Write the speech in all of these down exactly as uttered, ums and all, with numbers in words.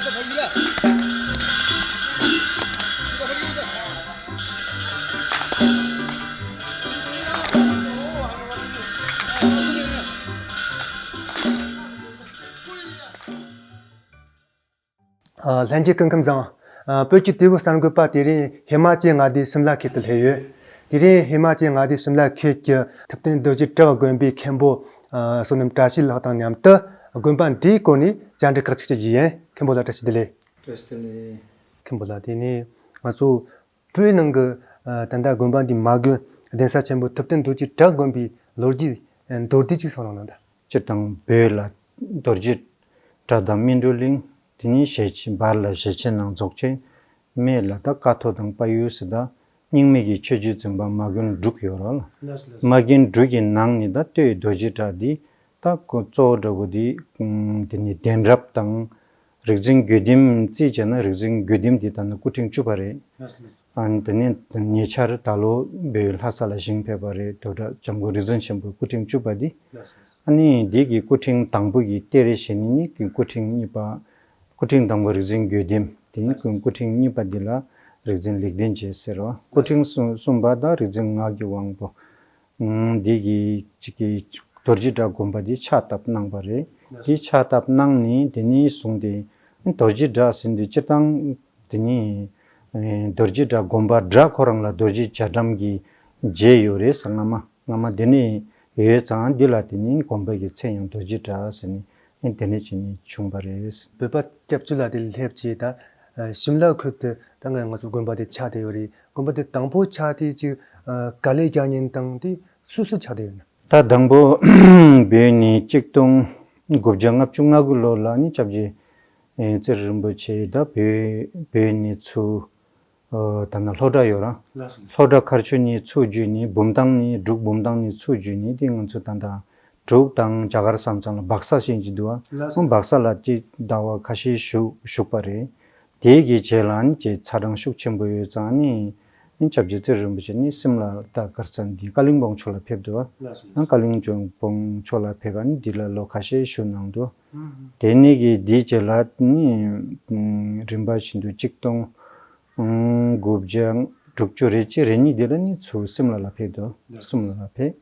ལྷན་རྒྱས་སྐུ་ཁམས་བཟང་། བོད་ཀྱི་དུས་བབ་གསར་འགོད་པ་དེ་རིང་ཧི་མ་ཅལ་མངའ་སྡེའི་ཤིམ་ལ་ཁུལ་དུ་སླེབས་ཡོད། དེ་རིང་ཧི་མ་ཅལ་མངའ་སྡེའི་ཤིམ་ལ་ཁུལ་གྱི་ཐུབ་བསྟན་རྡོ་རྗེ་བྲག་དགོན་པའི་མཁན་པོ་བསོད་ནམས་བཀྲ་ཤིས་ལགས་དང་མཉམ་དུ་དགོན་པ་འདིའི་སྐོར་ནས་བཅར་འདྲི་ཁག་ཅིག་བྱེད་རྒྱུ་ཡིན། མཁན་པོ་ལགས་བཀྲ་ཤིས་བདེ་ལེགས། བཀྲ་ཤིས་བདེ་ལེགས། མཁན་པོ་ལགས་དེ་ནས་ང་ཚོ་བོད་ནང་གི་ད་ལྟ་དགོན་པ་འདིའི་མ་དགོན་གདན་ས་ཆེན་པོ་ཐུབ་བསྟན་རྡོ་རྗེ་བྲག་དགོན་པའི་ལོ་རྒྱུས་མདོར་བསྡུས་ཅིག་གསུང་རོགས་གནང་དང་། སྤྱིར་བཏང་བོད་ལ་རྡོ་རྗེ་བྲག་དང་སྨིན་གྲོལ་གླིང་། དེ་ནས་ཞེ་ཆེ་བར་ལ་ཞེ་ཆེན་ནང་རྫོགས་ཆེན། སྨད་ལ་ད་ཀཿཐོག་དང་དཔལ་ཡུལ་ཟེར། ད་རྙིང་མའི་གི་ཆོས་བརྒྱུད་འཛིན་པ་མ་དགོན་དྲུག་ཡོད་རེད་ལ། མ་དགོན་དྲུག་གི་ནང་ནས་ད་སྟོད་རྡོ་རྗེ་བྲག་འདི་ད་གཙོ་བོ་འདྲ་བོ་འདི་དེ་ནས་གདན་རབས་དང་། རིག་འཛིན་དགེ་ལྡན་རྩིས་བྱས་ན་རིག་འཛིན་དགེ་ལྡན་འདི་ད་ནི་སྐུ་ཕྲེང་བཅུ་པ་རེད། ཨ་ནི་དེ་ནས་ཉེ་ཆར་ད་ལོ་བོད་ལྷ་ས་ལ་བཞེངས་ཕེབས་པ་རེད། རྡོ་བྲག་འཇམ་མགོན་རིག་འཛིན་ཆེན་པོའི་སྐུ་ཕྲེང་བཅུ་པ་འདི། ཨ་ནི་འདི་གི་སྐུ་ཕྲེང་དང་པོ་གི་གཏེར་ཞེས་ནི་ནི་སྐུ་ཕྲེང་གཉིས་པ། སྐུ་ཕྲེང་དང་པོ་རིག་འཛིན་དགེ་ལྡན། དེ་ནི་སྐུ་ཕྲེང་གཉིས་པ་འདི་ལ་རིག་འཛིན་ལེགས་ལྡན་འབྱེད་ཟེར་བ། སྐུ་ཕྲེང་གསུམ་པ་དང་རིག་འཛིན་ངག་གི་དབང་པོ། འདི་གི་གཅིག་གི་རྡོ་རྗེ་བྲག་དགོན་པ་འདི་ཕྱག་བཏབ་གནང་བ་རེད། འདི་ཕྱག་བཏབ་གནང་ནས་དེ་ནས་བཟུང་སྟེ་རྡོ་རྗེ་བྲག་ཟེར་དུས་སྤྱིར་བཏང་དེ་ནས་རྡོ་རྗེ་བྲག་དགོན་པ་བྲག་ཁོ་རང་ལ་རྡོ་རྗེ་རྒྱ་གྲམ་གྱི་རྗེས་ཡོད་རེད་ཟེར། སྔ་མ་སྔ་མ་དེ་ནས་ཡོད་ཙང་འདི་ལ་དེ་ནས་དགོན་པ་གི་མཚན་ཡང་རྡོ་རྗེ་བྲག་ཟེར་ནས་དེ་ནས་བྱས་ནས་བྱུང་བ་རེད། བོད་པ་སྐྱབས་བཅོལ་ལ་དེ་སླེབས་རྗེས་ད་ཤིམ་ལ་ཁུལ་དུ་ད་ང་ང་ཚོ་དགོན་པ་དེ་ཆགས་བསྡད་ཡོད་རེད། དགོན་པ་དེ་དང་པོ་ཆགས་དེ་ཅིག་ག་ལེ་རྒྱག་ཉིན་དང་དེ་སུ་སུ་ཆགས་བསྡད་ཡོད་ན། ད་དང་པོ་བོད་ནས་གཅིག་སྟོང་དགུ་བརྒྱ་ལྔ་བཅུ་ང་དགུ་ལོ་ལ་ནི་སྐྱབས་རྗེ་ཨེ་རྩེ་རིན་པོ་ཆེ་ད་བོད་བོད་ནས་ཚུར་ཨ་ད་ནི་ལྷོ་བྲག་ཡོད་ར། ལྷོ་བྲག་མཁར་ཆུ་ནས་ཚུར་བརྒྱུད་ནས་བུམ་ཐང་ནས་འབྲུག་བུམ་ཐང་ནས་ཚུར་བརྒྱུད་ནས་དེ་ང་ཚོ་ད་ལྟ་འབྲུག་དང་རྒྱ་གར་ས་མཚམས་ལ་སྦག་ས་ཞེས་ཀྱི་འདུག་བ། སྦག་ས་ལ་ཅིག་ཟླ་བ་ཁ་ཤས་བཞུགས་བཞུགས་པ་རེད། དེ་གི་རྗེས་ལ་ནི་ཅིག་ཚ་གྲང་ཤུགས་ཆེན་པོ་ཡོད་ཙང་ནི་ནི་སྐྱབས་རྗེ་རྩེ་རིན་པོ་ཆེ་ནི་སིམ་ལ་ད་གར་ས་འདི་ཀ་ལིང་པོང་ཕྱོགས་ལ་ཕེབས་འདུག་བ། ཀ་ལིང་པོང་ཕྱོགས་ལ་ཕེབས་པ་ནི་འདི་ལ་ལོ་ཁ་ཤས་བཞུགས་གནང་འདུག་དེ་ནས་གི་འདིའི་རྗེས་ལ་ནི་རིམ་པ་བཞིན་དུ་གཅིག་སྟོང་དགུ་བརྒྱ་དྲུག་ཅུ་རེ་གཅིག་རེ་གཉིས་འདི་ལ་ནི་ཚུར་སིམ་ལ་ལ་ཕེབས་འདུག་སིམ་ལ་ལ་ཕེབས།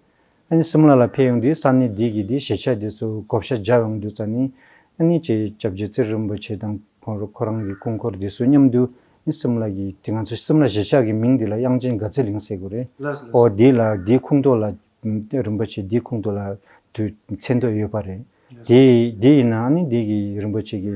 ཨ་ནི་སིམ་ལ་ལ་ཕེབས་ཡོང་དུས་ས་གནས་འདི་གི་འདི་གཞིས་ཆགས་འདི་ཚོ་བགོ་བཤའ་རྒྱག་ཡོང་དུས་ཙ་ནི་ཨ་ནི་ཅེ་སྐྱབས་རྗེ་རྩེ་རིན་པོ་ཆེ་དང་ཁོང་ཁོ་རང་གི་སྐུ་འཁོར་འདི་ཚོ་མཉམ་དུ་ཨ་ནི་སིམ་ལ་གི་དེ་ང་ཚོ་སིམ་ལ་གཞིས་ཆགས་ཀྱི་མིང་འདི་ལ་དབྱངས་ཅན་དགའ་ཚལ་གླིང་ཟེར་དགོས་རེད། ཨོ་འདི་ལ་འདི་ཁུངས་གཏོགས་ལ་རིན་པོ་ཆེ་འདི་ཁུངས་གཏོགས་ལ་དུ་མཚན་ཐོ་ཡོད་པ་རེད། དེ་དེ་ཡིན་ན་ཨ་ནི་འདི་གི་རིན་པོ་ཆེ་གི་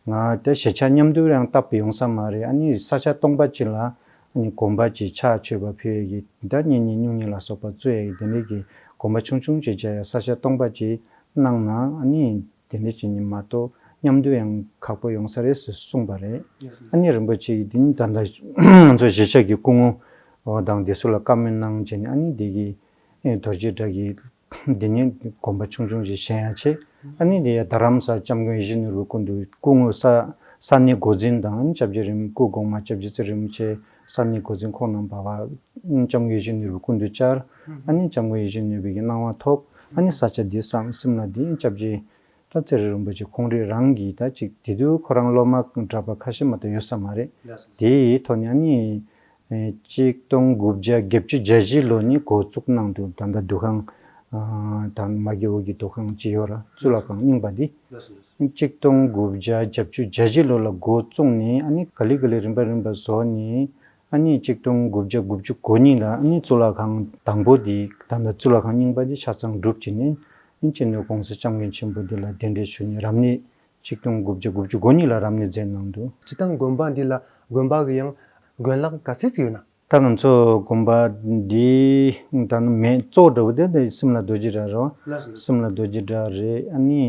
ང་ད་གཞིས་ཆགས་མཉམ་དུ་རང་བཏབ་ཡོང་ས་མ་རེད། ཨ་ནི་ས་ཆ་སྟོང་པ་ཅིག་ལ་ཨ་ནི་དགོན་པ་ཅིག་ཕྱག་མཆོད་པ་ཕུལ་ཡས་ཀྱི་ད་གཉེན་ཉེ་སྨྱུང་གཉེན་ལ་སོགས་པ་བཙུགས་ཡས་ཀྱི་དེ་འདྲའི་གི་དགོན་པ་ཆུང་ཆུང་ཅིག་བྱ་ཡ་ས་ཆ་སྟོང་པ་ཅིག་གནང་ན་ཨ་ནི་དེ་འདྲ་ཅིག་ནི་མ་གཏོགས་མཉམ་དུ་ཡང་ཁག་པོ་ཡོང་ས་རེད་ཟེར་གསུངས་པ་རེད། ཨ་ནི་རིན་པོ་ཆེ་གི་དེ་ནི་ད་ལྟ་ང་ཚོ་གཞིས་ཆགས་ཀྱི་སྐུ་ངོ་དང་དེ་ཚོ་ལ་བཀའ་མོལ་གནང་བྱས་ནས་ཨ་ནི་དེ་གི་རྡོ་རྗེ་བྲག་གི་འདི་ཉིད་དགོན་པ་ཆུང་ཆུང་ཞིག་བཞེངས་ཡ་ཆེད། ཨ་ནི་འདི་ཡ་རྡ་རམ་ས་སྐྱབས་མགོན་ཡིད་བཞིན་ནོར་བུའི་སྐུ་མདུན་སྐུ་ངོ་ས་ས་གནས་འགོ་འཛིན་དང་ཨ་ནི་སྐྱབས་རྗེ་རིན་སྐུ་གོང་མ་སྐྱབས་རྗེ་རྩེ་རིན་པོ་ཆེ་ས་གནས་འགོ་འཛིན་ཁོང་རྣམ་པ་བ་སྐྱབས་མགོན་ཡིད་བཞིན་ནོར་བུའི་སྐུ་མདུན་བཅར། ཨ་ནི་སྐྱབས་མགོན་ཡིད་བཞིན་ནོར་བུའི་གི་གནང་བ་ཐོབ། ཨ་ནི་ས་ཆ་འདི་བསམ་སིམ་ལ་འདི་སྐྱབས་རྗེ་ད་རྩེ་རིན་པོ་ཆེ་ཁོང་རང་རང་གིས་ད་ཅིག་དེ་དུས་ཁོ་རང་སློབ་མ་གྲྭ་པ་ཁ་ཤས་མ་གཏོགས་ཡོད་ས་མ་རེད། དེའི་ཐོག་ནས་ཨ་ནི་ཨེ་གཅིག་སྟོང་དགུ་བརྒྱ་བརྒྱད་ཅུ་གྱ་བཞི་ལོ་ནས་འགོ་བཙུགས་གནང་འདུག་ད་ལྟ་འདུ་ཁང་ཨ་ད་མ་གི་འོག་གི་འདུ་ཁང་ཅིག་ཡོད་ར་གཙུག་ལག་ཁང་རྙིང་པ་འདི། གཅིག་སྟོང་དགུ་བརྒྱ་བརྒྱད་ཅུ་གྱ་བཞི་ལོ་ལ་འགོ་བཙུགས་ནས་ཨ་ནི་ག་ལེ་ག་ལེ་རིམ་པ་རིམ་པ་བཟོ་ནས་ཨ་ནི་གཅིག་སྟོང་དགུ་བརྒྱ་དགུ་བཅུ་གོ་གཉིས་ལ་ཨ་ནི་གཙུག་ལག་ཁང་དང་པོ་འདི་ད་ལྟ་གཙུག་ལག་ཁང་རྙིང་པ་འདི་ཆ་ཚང་གྲུབ་ཅིག་ནས་ཨ་ནི་སྤྱི་ནོར་༸གོང་ས་༸སྐྱབས་མགོན་ཆེན་པོ་འདི་ལ་གདན་འདྲེན་ཞུས་ནས་རབ་གནས་གཅིག་སྟོང་དགུ་བརྒྱ་དགུ་བཅུ་གོ་གཉིས་ལ་རབ་གནས་མཛད་གནང་འདུག་སྤྱིར་བཏང་དགོན་པ་འདི་ལ་དགོན་པ་གི་ཡང་དགོན་ལག་ག་ཚད་ཅིག་ཡོད་ན། ད་ང་ཚོ་དགོན་པ་འདི་ད་ནི་མེད་གཙོ་བོ་འདྲ་བོ་དེ་འདི་སིམ་ལ་རྡོ་རྗེ་བྲག་རེད་བ། སིམ་ལ་རྡོ་རྗེ་བྲག་རེད། ཨ་ནི་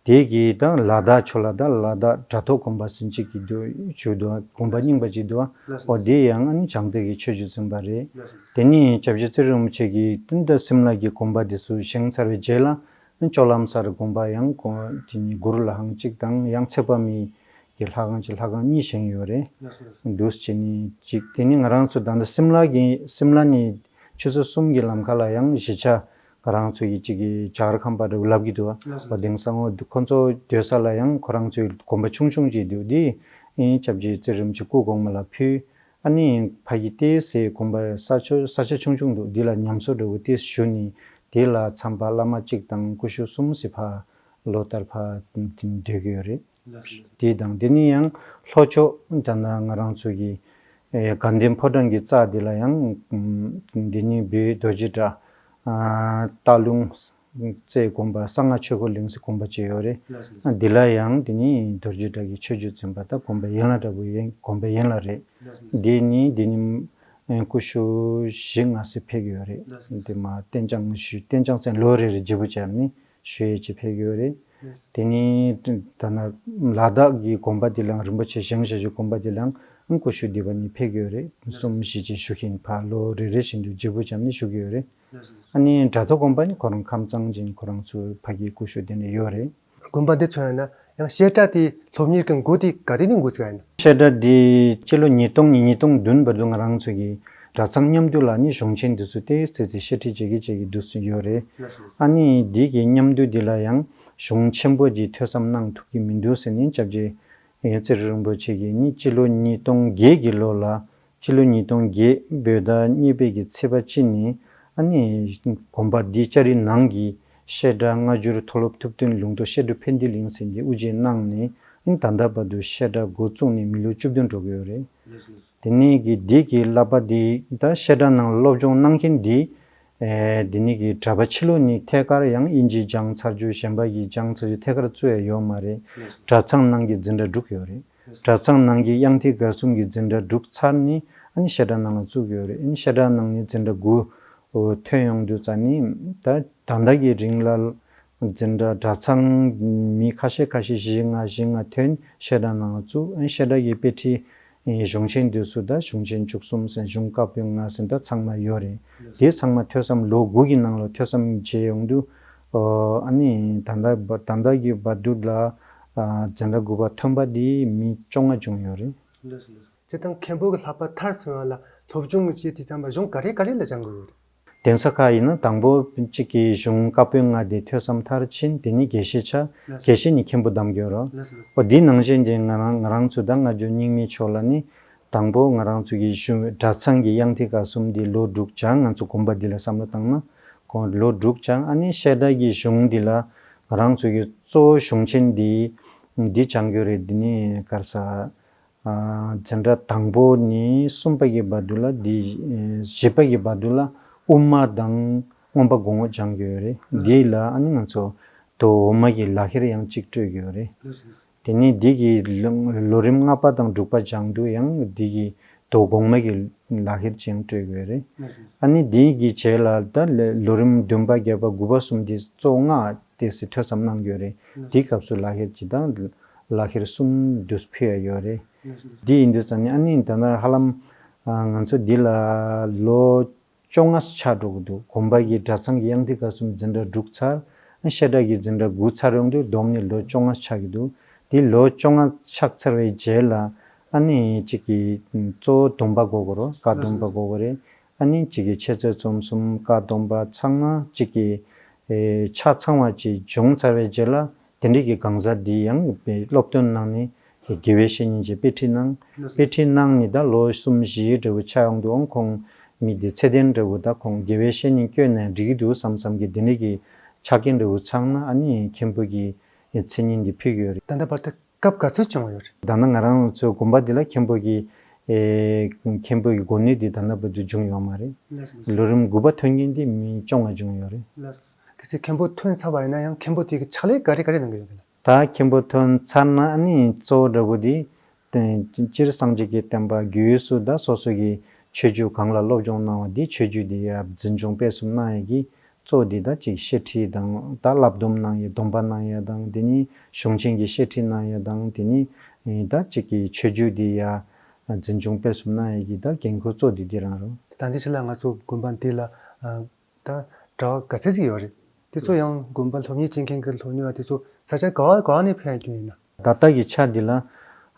དེ་གི་ད་ལ་དྭགས་ཕྱོགས་ལ་ད་ལ་དྭགས་དྲ་ཐོག་དགོན་པ་ཟེར་གཅིག་གི་འདུག་ཞུ་འདུག་དགོན་པ་རྙིང་པ་ཅིག་འདུག་ཨོ་དེ་ཡང་ཨ་ནི་བྱང་གཏེར་གྱི་ཆོས་བརྒྱུད་འཛིན་པ་རེད། དེ་ནི་སྐྱབས་རྗེ་ཚེ་རིང་རིན་པོ་ཆེ་གིས་ད་སིམ་ལ་གི་དགོན་པ་དེ་ཚོ་བཞེངས་ཚར་བའི་རྗེས་ལ། ལྕོག་ལམ་སར་དགོན་པ་ཡང་དེ་ནི་གུ་རུ་ལྷ་ཁང་གཅིག་དང་ཡང་ཚེ་དཔག་མེད་ཀྱི་ལྷ་ཁང་གཅིག་ལྷ་ཁང་གཉིས་བཞེངས་ཡོད་རེད། འདུག་སེ་བྱས་ནས་གཅིག་དེ་ནི་ང་རང་ཚོ་ད་ལྟ་སིམ་ལ་གི་སིམ་ལ་ནས་ཆུ་ཚོད་གསུམ་གྱི་ལམ་ཁ་ལ་ཡང་གཞིས་ཆགས་ ང་རང་ཚོ་ཡི་གཅིག་གི་ཇར་ཁམས་པ་འདྲ་བོ་ལབ་ཀྱི་འདུག་བ། ལགས་སོ། དེང་སང་འོ་ཁོ་ཚོ་སྡོད་ས་ལ་ཡང་ཁོ་རང་ཚོའི་དགོན་པ་ཆུང་ཆུང་ཅིག་འདུག་དེ་ཨིན་སྐྱབས་རྗེ་ཚེ་རིང་རིན་པོ་ཆེ་སྐུ་གོང་མ་ལ་ཕུལ། ཨ་ནི་ཕ་གི་ཏེ་སའི་དགོན་པ་ས་ཆ་ས་ཆ་ཆུང་ཆུང་འདུག་དེ་ལ་ཉམས་གསོ་འདྲ་བོ་ཏེ་ཞུ་ནི། དེ་ལ་འཚམས་པ་བླ་མ་གཅིག་དང་སྐུ་ཞབས་གསུམ་ཟེར་ཕ་ལོ་ལྟར་ཕ་སྡོད་ཀྱི་ཡོད་རེད། ལགས་སོ། དེ་དང་དེ་ནི་ཡང་ལྷོ་ཕྱོགས་ད་ལྟ་ང་རང་ཚོ་གི་ཨེ་དགའ་ལྡན་ཕོ་བྲང་གི་རྩ་དེ་ལ་ཡང་ཨམ་དེ་ནི་བོད་རྡོ་རྗེ་གྲགས་ཨ་སྟག་ལུང་རྩེ་དགོན་པ་གསང་སྔགས་ཆོས་འཁོར་གླིང་ཟེར་དགོན་པ་ཅིག་ཡོད་རེད། ལགས་སོ། ཨ་དེ་ལ་ཡང་དེ་ནི་རྡོ་རྗེ་གྲགས་ཀྱི་ཆོས་སྤྱོད་འཛིན་པ་ད་དགོན་པ་ཡན་ལག་འདྲ་བོ་ཡིན་དགོན་པ་ཡན་ལག་རེད། ལགས་སོ། དེ་ནི་དེ་ནི་ཨེ་སྐུ་ཞབས་བཞི་ལྔ་ཟེར་ཕེབས་ཀྱི་ཡོད་རེད། ལགས་སོ། དེ་མ་གཏན་འཇགས་ཞུ་གཏན་འཇགས་ཟེར་ལོ་རེ་རེ་བརྗེ་པོ་བྱས་ནི་ཞུ་ཡས་ཅིག་ཕེབས་ཀྱི་ཡོད་རེད། དེ་ནི་ད་ན་ལ་དྭགས་ཀྱི་དགོན་པ་དེ་ལའང་རིན་པོ་ཆེ་བཞེངས་བཞག་རྒྱུ་དགོན་པ་དེ་ལའང་སྐུ་ཞབས་སྡེ་པ་གཉིས་ཕེབས་ཀྱི་ཡོད་རེད། གསུམ་བཞི་བཅས་བཞུགས་མཁན་ཕར་ལོ་རེ་རེ་བཞིན་དུ་བརྗེ་པོ་བྱས་ནས་བཞུགས་ཀྱི་ཡོད་རེད། ཨ་ནི་དྲ་ཐོག་དགོན་པ་ནི་ཁོ་རང་ཁམས་གཙང་ཅན་ཁོ་རང་ཚོའི་ཕ་གིའི་སྐུ་ཞབས་དེ་འདྲ་ཡོད་རེད། དགོན་པ་འདི་ཚོ་ཡང་ན་ཡང་བཤད་གྲྭ་དེ་སློབ་གཉེར་གྱི་འགོ་དེ་ག་དུས་ནས་འགོ་ཚུགས་ཡིན་ན། བཤད་གྲྭ་འདི་སྤྱི་ལོ་ཉིས་སྟོང་ཉིས་སྟོང་བདུན་བར་དུ་ང་རང་ཚོ་གི་གྲྭ་ཚང་མཉམ་དུ་ལ་ནི་གཞུང་ཆེན་འདི་ཚོ་ཏོག་ཙམ་བཤད་ཁྲིད་བྱེད་ཀྱི་བྱེད་ཀྱི་འདུག་སེ་ཡོད་རེད། ལགས་སོ། ཨ་ནི་འདི་གི་མཉམ་དུ་འདི་ལ་ཡང་གཞུང་ཆེན་པོ་ཅིག་ཐོས་བསམ་གནང་ཐུབ་ཀྱི་མི་འདུག་ཟེར་ནས་སྐྱབས་རྗེ་ཡོངས་ཚེ་རིང་པོ་ཆེ་གིས་ནི་སྤྱི་ལོ་ཉིས་སྟོང་བརྒྱད་ཀྱི་ལོ་ལ་སྤྱི་ལོ་ཉིས་སྟོང་བརྒྱད་བོད་ཟླ་གཉིས་པའི་གི་ཚེས་པ་གཅིག་ནས་ཨ་ནི་དགོན་པ་འདི་ལྕགས་རི་ནང་གི་བཤད་གྲྭ་སྔ་འགྱུར་མཐོ་སློབ་ཐུབ་བསྟན་ལུང་རྟོགས་བཤད་སྒྲུབ་ཕན་བདེ་གླིང་ཟེར་འདི་དབུ་འབྱེད་གནང་ནས་ཨ་ནི་ད་ལྟ་བར་དུ་བཤད་གྲྭ་འགོ་བཙུགས་ནས་མི་ལོ་བཅུ་བདུན་འགྲོ་གི་ཡོད་རེད། ལགས་སོ། དེ་ནས་ཀྱི་འདི་གི་བསླབ་པ་འདི་ད་བཤད་གྲྭ་ནང་སློབ་སྦྱོང་གནང་མཁན་འདི་ཨེ་འདི་ནས་ཀྱི་གྲྭ་པ་ཕྱི་ལོགས་ནས་ཐད་ཀར་ཡང་དབྱིན་ཇི་སྦྱངས་ཚར་རྒྱུ་གཞན་པ་གི་སྦྱངས་ཚར་རྒྱུ་ཐད་ཀར་བཙུགས་ཡ་ཡོད་མ་རེད། ལགས་སོ། གྲྭ་ཚང་ནང་གི་འཛིན་གྲྭ་དྲུག་ཡོད་རེད། ལགས་སོ། གྲྭ་ཚང་ནང་གི་དབྱངས་ཐིག་གར་གསུམ་གྱི་འཛིན་གྲྭ་དྲུག་ཚར་ནས་ཨ་ནི་བཤད་གྲྭ་ནང་ལ་བཙུགས་ཡོད་རེད། ཨ་ནི་བཤད་གྲྭ་ནང་ནས་འཛིན་གྲྭ་དགུ་ཐོན་ཡོང་དུས་ཙ་ནི་ད་ད་ལྟ་གི་རིང་ལ་འཛིན་གྲྭ་གྲྭ་ཚང་མི་ཁ་ཤས་ཁ་ཤས་བཞི་ལྔ་བཞི་ལྔ་ཐོན་བཤད་གྲྭ་ནང་ལ་བཙུགས། ཨ་ནི་བཤད་གྲྭ་གི་དཔེ་ཁྲིད་གཞུང་ཆེན་འདི་ཚོ་ད་གཞུང་ཆེན་བཅུ་གསུམ་ཟེར་གཞུང་བཀའ་པོད་ལྔ་ཟེར་ད་ཚང་མ་ཡོད་རེད། དེ་ཚང་མ་ཐོས་བསམ་ལོ་དགུ་གི་ནང་ལ་ཐོས་བསམ་བྱས་ཡོང་དུས་ཨ་ནི་ད་ལྟ་བ་ད་ལྟ་གི་བར་དུ་ལ་འཛིན་གྲྭ་དགུ་པ་ཐོན་པ་དེ་མི་བཅོ་ལྔ་བྱུང་ཡོད་རེད། ལགས་སོ། ལགས་སོ། སྤྱིར་བཏང་མཁན་པོ་གི་བསླབ་པ་མཐར་སོན་ཡ་ལ་སློབ་སྦྱོང་བྱེད་དུས་ཙམ་པ་གཞུང་ག་རེ་ག་རེ་ལ་སྦྱང་དགོས་ཀྱི་རེད། གདན་ས་ཁག་ཡིན་ན་དང་པོ་གཅིག་གི་གཞུང་བཀའ་པོད་ལྔ་དེ་ཐོས་བསམ་མཐར་ཕྱིན། དེ་ནི་དགེ་བཤེས་ཆགས། ལགས་སོ། དགེ་བཤེས་ནི་མཁན་པོ་གདམ་རྒྱུ་རོ། ལགས་སོ། ལགས་སོ། འོ་འདི་ནང་བཞིན་གྱི་ང་རང་ང་རང་ཚོ་ད་སྔ་འགྱུར་རྙིང་མའི་ཕྱོགས་ལ་ནི་དང་པོ་ང་རང་ཚོ་གི་གཞུང་གྲྭ་ཚང་གི་དབྱངས་ཐིག་གར་གསུམ་འདི་ལོ་དྲུག་སྦྱངས། ང་ཚོ་དགོན་པ་འདི་ལ་བསམ་བློ་བཏང་ན་ཁོང་ལོ་དྲུག་སྦྱངས། ཨ་ནི་བཤད་གྲྭ་གི་གཞུང་འདི་ལ་ང་རང་ཚོ་གི་གཙོ་བོ་གཞུང་ཆེན་འདི་འདི་སྦྱང་རྒྱུ་རེད། འདི་ནི་གར་ས། ཨ་འཛིན་གྲྭ་དང་པོ་ནས་གསུམ་པ་གི་བར་དུ་ལ་འདི་ཨེ་བཞི་པ་གི་བར་དུ་ལ་དབུ་མ་དང་མངོན་པ་གོང་འོག་སྦྱང་གི་ཡོད་རེད། ཨ་འདི་ལ་ཨ་ནི་ང་ཚོ་མདོ་དབུ་མ་གི་ལག་ཁྱེར་ཡང་གཅིག་སྤྲོད་ཀྱི་ཡོད་རེད། ལགས་སོ། དེ་ནས་འདི་གི་ལོ་ལོ་རིམ་ལྔ་པ་དང་དྲུག་པ་སྦྱང་དུས་ཡང་འདི་གི་མདོ་གོང་མ་གི་ལག་ཁྱེར་ཅིག་ཡང་སྤྲོད་ཀྱི་ཡོད་རེད། ལགས་སོ། ཨ་ནི་འདི་གི་རྗེས་ལ་ད་ལོ་རིམ་བདུན་པ་བརྒྱད་པ་དགུ་པ་གསུམ་འདི་གཙོ་བོ་སྔགས་ཏོག་ཙམ་ཐོས་བསམ་གནང་གི་ཡོད་རེད། ལགས་སོ། འདི་སྐབས་སུ་ལག་ཁྱེར་གཅིག་དང་ལག་ཁྱེར་གསུམ་དུ་ཕུལ་ཡ་ཡོད་རེད། འདི་ཡིན་དུས་ཙང་ནི་ཨ་ནི་ད་ལྟ་ཧ་ལམ་ཨ་ང་ཚོ་འདི་ལ་ལོ་བཅོ་ལྔ་ཆགས་འགྲོ་གི་འདུག་དགོན་པ་གི་གྲྭ་ཚང་གི་དབྱངས་ཐིག་གར་གསུམ་འཛིན་གྲྭ་དྲུག་ཚར། ཨ་བཤད་གྲྭ་གི་འཛིན་གྲྭ་དགུ་ཚར་ཡོང་དུས་བསྡོམས་ནས་ལོ་བཅོ་ལྔ་ཆགས་ཀྱི་འདུག་འདི་ལོ་བཅོ་ལྔ་ཆགས་ཚར་བའི་རྗེས་ལ་ཨ་ནི་གཅིག་གི་གཙོ་བོ་སྡོམ་པ་དགོས་ཀྱི་རེད། བཀའ་སྡོམ་པ་དགོས་ཀྱི་རེད། ཨ་ནི་གཅིག་གི་འཆད་རྩོད་རྩོམ་གསུམ་བཀའ་སྡོམ་པ་ཚང་མ་གཅིག་གི་ཨེ་ཆ་ཚང་བ་ཅིག་བྱུང་ཚར་བའི་རྗེས་ལ་དེ་འདྲའི་གི་གང་ཟག་འདི་ཡང་སློབ་སྟོན་གནང་ནས་དགེ་བའི་བཤེས་གཉེན་གྱི་དཔེ་ཁྲིད་གནང་། དཔེ་ཁྲིད་གནང་ནས་ད་ལོ་གསུམ་བཞི་འདྲ་བོ་ཆགས་ཡོང་དུས་ཁོང་མི་འདི་ཚད་ལྡན་འདྲ་བོ་ད་ཁོང་དགེ་བའི་བཤེས་གཉེན་བསྐོས་ནས་འགྲིག་གི་འདུག་བསམ་བསམ་གི་དེ་འདྲའི་གི་ཆ་རྐྱེན་འདྲ་བོ་ཚང་ན་ཨ་ནི་མཁན་པོ་གི་མཚན་སྙན་འདི་ཕུལ་གྱི་ཡོད་རེད། ད་ལྟ་བར་དུ་སྐབས་ག་ཚོད་བྱུང་བ་ཡོད་རེད། ད་ནི་ང་རང་ཚོའི་དགོན་པ་འདི་ལ་མཁན་པོ་གི་ཨེ་མཁན་པོ་གི་གོ་གནས་འདི་ད་ལྟ་བར་དུ་བྱུང་ཡོད་མ་རེད། ལགས་སོ། ལོ་རིམ་དགུ་པ་ཐོན་མཁན་འདི་མི་བཅོ་ལྔ་བྱུང་ཡོད་རེད། ལགས་སོ། གལ་སྲིད་མཁན་པོ་ཐོན་ཚར་བ་ཡིན་ན་ཡང་མཁན་པོ་དེ་གི་ཕྱག་ལས་ག་རེ་ག་རེ་གནང་གི་ཡོད་གི་ལགས། ད་མཁན་པོ་ཐོན་ཚར་ན་ཨ་ནི་གཙོ་བོ་འདྲ་བོ་འདི་སྤྱིར་སངས་རྒྱས་ཀྱི་བསྟན་པ་རྒྱུད་སུ་ད་སོ་སོ་གི་ཆོས་བརྒྱུད་གང་ལ་སློབ་སྦྱོང་གནང་བ་འདི་ཆོས་བརྒྱུད་འདི་ཡ་འཛིན་སྐྱོང་སྤེལ་གསུམ་གནང་ཡ་གི་གཙོ་བོ་འདི་ད་ཅིག་བཤད་ཁྲིད་དང་ད་བསླབ་སྡོམ་གནང་ཡ་སྡོམ་པ་གནང་ཡ་དང་དེ་ནི་གཞུང་ཆེན་གྱི་བཤད་ཁྲིད་གནང་ཡ་དང་དེ་ནི་ད་ཅིག་གི་ཆོས་བརྒྱུད་འདི་ཡ་འཛིན་སྐྱོང་སྤེལ་གསུམ་གནང་ཡ་གི་ད་འགན་ཁུར་གཙོ་བོ་འདི་འདི་རང་རེད། ད་འདི་ཕྱི་ལ་ང་ཚོ་དགོན་པ་འདི་ལ་ད་གྲྭ་པ་ག་ཚད་ཅིག་ཡོད་རེད། དེ་ཚོ་ཡང་དགོན་པ་སློབ་གཉེར་བྱེད་མཁན་གྱི་སློབ་གཉེར་བ་དེ་ཚོ་ས་ཆ་ག་བ་ག་བ་ནས་ཕེབས་རྒྱུ་ཡིན་ན། ད་ལྟ་གི་ཆ་འདི་ལ་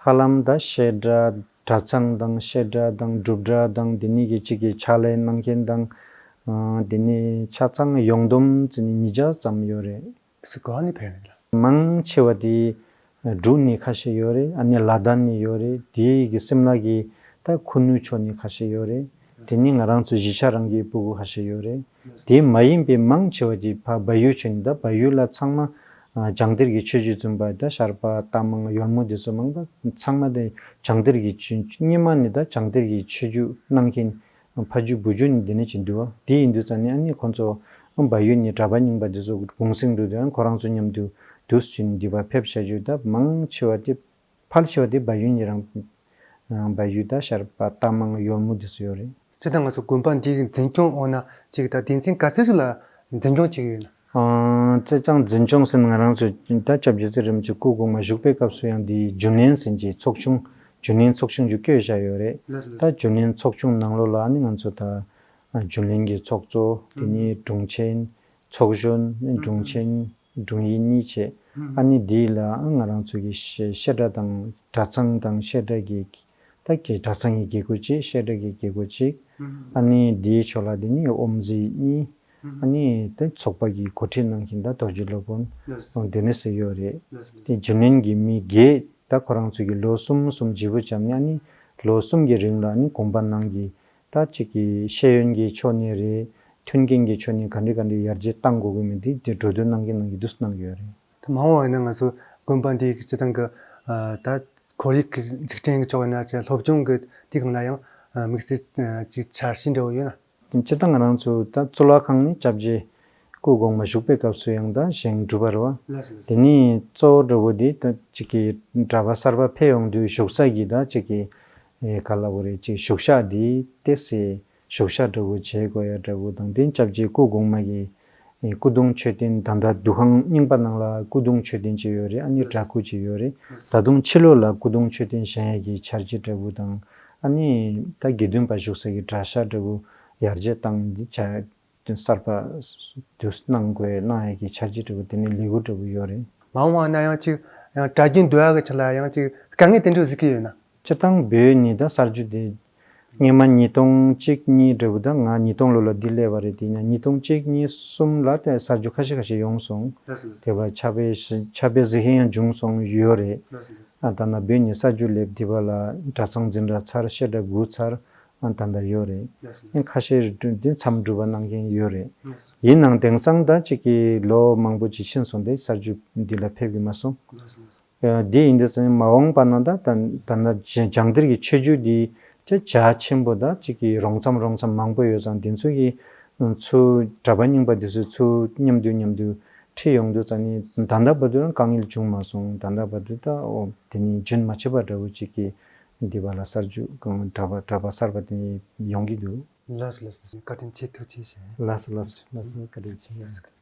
ཧ་ལམ་ད་བཤད་གྲྭ་གྲྭ་ཚང་དང་བཤད་གྲྭ་དང་སྒྲུབ་གྲྭ་དང་དེ་གཉིས་ཀྱི་གཅིག་གི་ཕྱག་ལས་གནང་མཁན་དང་ ཨ་དེ་ནས་ཆ་ཚང་ཡོངས་བསྡོམས་བྱས་ནས་ཉིས་བརྒྱ་ཙམ་ཡོད་རེད། དེ་ཚོ་ག་ནས་ཕེབས་ཡོད་ལ། མང་ཆེ་བ་དེ་འབྲུག་ནས་ཁ་ཤས་ཡོད་རེད། ཨ་ནི་ལ་དྭགས་ནས་ཡོད་རེད། དེ་གི་སིམ་ལ་གི་ད་ཁུ་ནུ་ཕྱོགས་ནས་ཁ་ཤས་ཡོད་རེད། དེ་ནས་ང་རང་ཚོ་གཞིས་ཆགས་རང་གི་སྤུ་གུ་ཁ་ཤས་ཡོད་རེད། དེ་མ་ཡིན་པའི་མང་ཆེ་བ་དེ་ཕ་བལ་ཡུལ་ཕྱོགས་ནས། ད་བལ་ཡུལ་ལ་ཚང་མ་ཨ་བྱང་གཏེར་གྱི་ཆོས་བརྒྱུད་འཛིན་པ། ད་ཤར་པ་རྟ་མང་ཡོལ་མོ་དེ་ཚོ་མང་པོ་ཚང་མ་དེ་བྱང་གཏེར་གྱི་ཆོས། སྔོན་མ་ནས་ད་བྱང་གཏེར་གྱི་ཆོས་བརྒྱུད་གནང་མཁན་ཕ་རྒྱུད་བུ་རྒྱུད་ནས་འདི་ནས་ཅིག་འདུག་བ། དེ་ཡིན་དུས་ཙང་ནས་ཨ་ནི་ཁོང་ཚོ་བལ་ཡུལ་ནས་གྲྭ་པ་རྙིང་པ་འདི་ཚོ་གུང་སེང་འགྲོ་དུས་ཨ་ཁོ་རང་ཚོ་མཉམ་དུ་འདུག་ཟེར་ནས་འདི་བ་ཕེབས་བྱ་རྒྱུ། ད་མང་ཆེ་བ་དེ་ཕལ་ཆེ་བ་དེ་བལ་ཡུལ་ནས་རང་བལ་ཡུལ་ད་ཤར་པ་རྟ་མང་ཡོལ་མོ་འདི་ཚོ་ཡོད་རེད། སྤྱིར་བཏང་ང་ཚོ་དགོན་པ་འདིའི་འཛིན་སྐྱོང་འོག་ན་ཅིག་ད་སྡེ་ཚན་ག་ཚོད་ཅིག་ལ་འཛིན་སྐྱོང་བྱེད་ཀྱི་ཡོད་ན། ཨང་། སྤྱིར་བཏང་འཛིན་སྐྱོང་ཟེར་ན་ང་རང་ཚོ་ད་སྐྱབས་རྗེ་ཚེ་རིང་མཆོག་སྐུ་གོང་མ་བཞུགས་པའི་སྐབས་སུ་ཡང་འདི་རྒྱུན་ལས་ཟེར་གྱི་ཚོགས་ཆུང་། རྒྱུན་ལས་ཚོགས་ཆུང་ཅིག་བསྐོས་བཞག་ཡོད་རེད། ལགས་སོ། ད་རྒྱུན་ལས་ཚོགས་ཆུང་ནང་ལོགས་ལ་ཨ་ནི་ང་ཚོ་ད་རྒྱུན་ལས་ཀྱི་ཚོགས་གཙོ། དེ་ནས་དྲུང་ཆེན། ཚོགས་གཞོན། དྲུང་ཆེན། དྲུང་ཡིག་གཉིས་བྱས། ཨ་ནི་འདི་ལ་ང་རང་ཚོ་གི་བཤད་བཤད་གྲྭ་དང་གྲྭ་ཚང་དང་བཤད་གྲྭ་གི་ད་གི་གྲྭ་ཚང་གི་དགེ་བསྐོས་གཅིག་བཤད་གྲྭ་གི་དགེ་བསྐོས་གཅིག་ཨ་ནི་འདིའི་ཕྱོགས་ལ་དེ་ནི་དབུ་མཛད་གཉིས། ཨ་ནི་དེ་ཚོགས་པ་གི་འགོ་ཁྲིད་གནང་མཁན་ད་རྡོ་རྗེ་སློབ་དཔོན་ཨོ་དེ་ནི་ཟེར་ཡོད་རེད། དེ་རྒྱུན་ལས་ཀྱི་མི་བརྒྱད། ད་ཁོ་རང་ཚོ་གི་ལོ་གསུམ་གསུམ་བརྗེ་པོ་བརྒྱབ་ནས་ཨ་ནི་ལོ་གསུམ་གྱི་རིང་ལ་ཨ་ནི་དགོན་པ་ནང་གི་ད་ཅིག་གི་ཤེས་ཡོན་གྱི་ཕྱོགས་ནས་རེད། མཐུན་རྐྱེན་གྱི་ཕྱོགས་ནས་ག་འདྲ་ག་འདྲ་ཡར་རྒྱས་གཏང་དགོས་ཀྱི་མིན་དེ་དེ་གྲོས་བསྡུར་གནང་གི་གནང་གི་འདུག་གནང་གི་ཡོད་རེད། ད་མ་འོངས་པ་ཡིན་ན་ང་ཚོ་དགོན་པ་འདིའི་སྤྱི་བཏང་གི་ཨ་ད་ཁོར་ཡུག་གི་འཛུགས་སྐྲུན་གྱི་ཕྱོགས་ཡིན་ན་ཅིག་སློབ་སྦྱོང་གི་དེ་སྒང་ལ་ཡང་ཨ་དམིགས་བསལ་ཅིག་འཆར་གཞི་འདྲ་བོ་ཡོད་ན། སྤྱིར་བཏང་ང་རང་ཚོ་ད་གཙུག་ལག་ཁང་ནི་སྐྱབས་རྗེ་སྐུ་གོང་མ་བཞུགས་པའི་སྐབས་སུ་ཡང་ད་བཞེངས་གྲུབ་པ་རེད་བ། ལགས་སོ། དེ་ནི་གཙོ་བོ་འདྲ་བོ་འདི་ད་ཅིག་གི་གྲྭ་པ་གསར་པ་ཕེབས་ཡོང་དུས་བཞུགས་ས་གི་ད་ཅིག་གི་ཨེ་ག་ལབ་དགོས་རེད། ཅིག་བཞུགས་ཤག་འདི་ཏོག་ཙམ་བཞུགས་ཤག་འདྲ་བོ་བྱེད་དགོས་ཡ་འདྲ་བོ་དང་། དེ་སྐྱབས་རྗེ་སྐུ་གོང་མ་གི་ཨེ་སྐུ་གདུང་མཆོད་རྟེན། ད་ལྟ་འདུ་ཁང་རྙིང་པ་ནང་ལ་སྐུ་གདུང་མཆོད་རྟེན་ཅིག་ཡོད་རེད། ཨ་ནི་འདྲ་སྐུ་ཅིག་ཡོད་རེད། ད་དུང་ཕྱི་ལོགས་ལ་སྐུ་གདུང་མཆོད་རྟེན་བཞེངས་ཡ་གི་འཆར་གཞི་འདྲ་བོ་དང་། ཨ་ནི་ད་དགེ་འདུན་པ་བཞུགས་ས་གི་གྲྭ་ཤག་འདྲ་བོ་ཡར་རྒྱས་བཏང་འདི་བྱ་གསར་པ་དུ་གནང་དགོས་གནང་ཡ་གི་འཆར་གཞི་འདྲ་བོ་དེ་ནི་ལས་འགུལ་འདྲ་བོ་ཡོད་རེད། མ་འོངས་པ་ན་ཡང་ཅིག་ཡང་གྲྭ་རྒྱུན་སྡོད་ཡ་གི་ཆ་ལ་ཡང་ཅིག་དཀའ་ངལ་དེ་འདྲ་གཟིགས་ཀྱི་ཡོད་ན། སྤྱིར་བཏང་བོད་ནི་ད་གསར་འགྱུར་དེ་སྔོན་མ་ཉིས་སྟོང་གཅིག་གཉིས་འདྲ་བོ། ད་ང་ཉིས་སྟོང་ལོ་ལ་འདི་སླེབས་པ་རེད། དེ་ཡིན་ན་ཉིས་སྟོང་གཅིག་གཉིས་གསུམ་ལ་དེ་གསར་འགྱུར་ཁ་ཤས་ཁ་ཤས་ཡོང་སོང་། ལགས་སོ། ལགས་སོ། དེ་བ་ཕྱག་དཔེ་ཞིག་ཕྱག་དཔེ་གཟིགས་མཁན་ཡང་བྱུང་སོང་ཡོད་རེད། ལགས་སོ། ལགས་སོ། ཨ་ད་ན་བོད་ནི་གསར་འགྱུར་སླེབས་དེ་བ་ལ་གྲྭ་ཚང་འཛིན་གྲྭ་ཚར། བཤད་གྲྭ་དགུ་ཚར། ཨ་ད་ད་ཡོད་རེད། ལགས་སོ། ཨ་ཁ་ཤས་འདི་མཚམས་སྒྲུབ་པ་གནང་མཁན་ཡོད་རེད། ལགས་སོ། ཡིན་ནའང་དེང་སང་ད་ཅིག་གི་ལོ་མང་པོ་ཅིག་ཕྱིན་སོང་། དེ་གསར་འགྱུར་འདི་ལ་ཕེབས་ཀྱི་མ་སོང་། ལགས་སོ། ལགས་སོ། ཨ་དེ་ཡིན་དུས་ཙང་མ་འོངས་པ་ན་ད་ད་ད་ད་བྱང་གཏེར་གྱི་ཆོས་བརྒྱུད་འདི་ཅིག་རྒྱ་ཆེན་པོ་ད་ཅིག་གི་རོང་མཚམས་རོང་མཚམས་མང་པོ་ཡོད་ཙང་། དེ་ཚོ་གི་ཚུར་གྲྭ་པ་རྙིང་པ་དེ་ཚོ་ཚུར་མཉམ་དུ་མཉམ་དུ་ཁྲིད་ཡོང་དུས་ཙང་ནི་ད་ལྟ་བར་དུ་དཀའ་ངལ་བྱུང་མ་སོང་། ད་ལྟ་བར་དུ་ད་ཨོ་དེ་ནི་རྒྱུན་མ་ཆད་པ་འདྲ་བོ་ཅིག་གི་འདི་བ་ལ་གསར་འགྱུར་གང་གྲྭ་པ་གྲྭ་པ་གསར་པ་དེ་ཡོང་གི་འདུག། ལགས་སོ། ལགས་སོ། བཀའ་དྲིན་ཆེ། ཐུགས་རྗེ་ཆེ། ལགས་སོ། ལགས་སོ། ལགས་སོ། བཀའ་དྲིན་ཆེ། ལགས་སོ།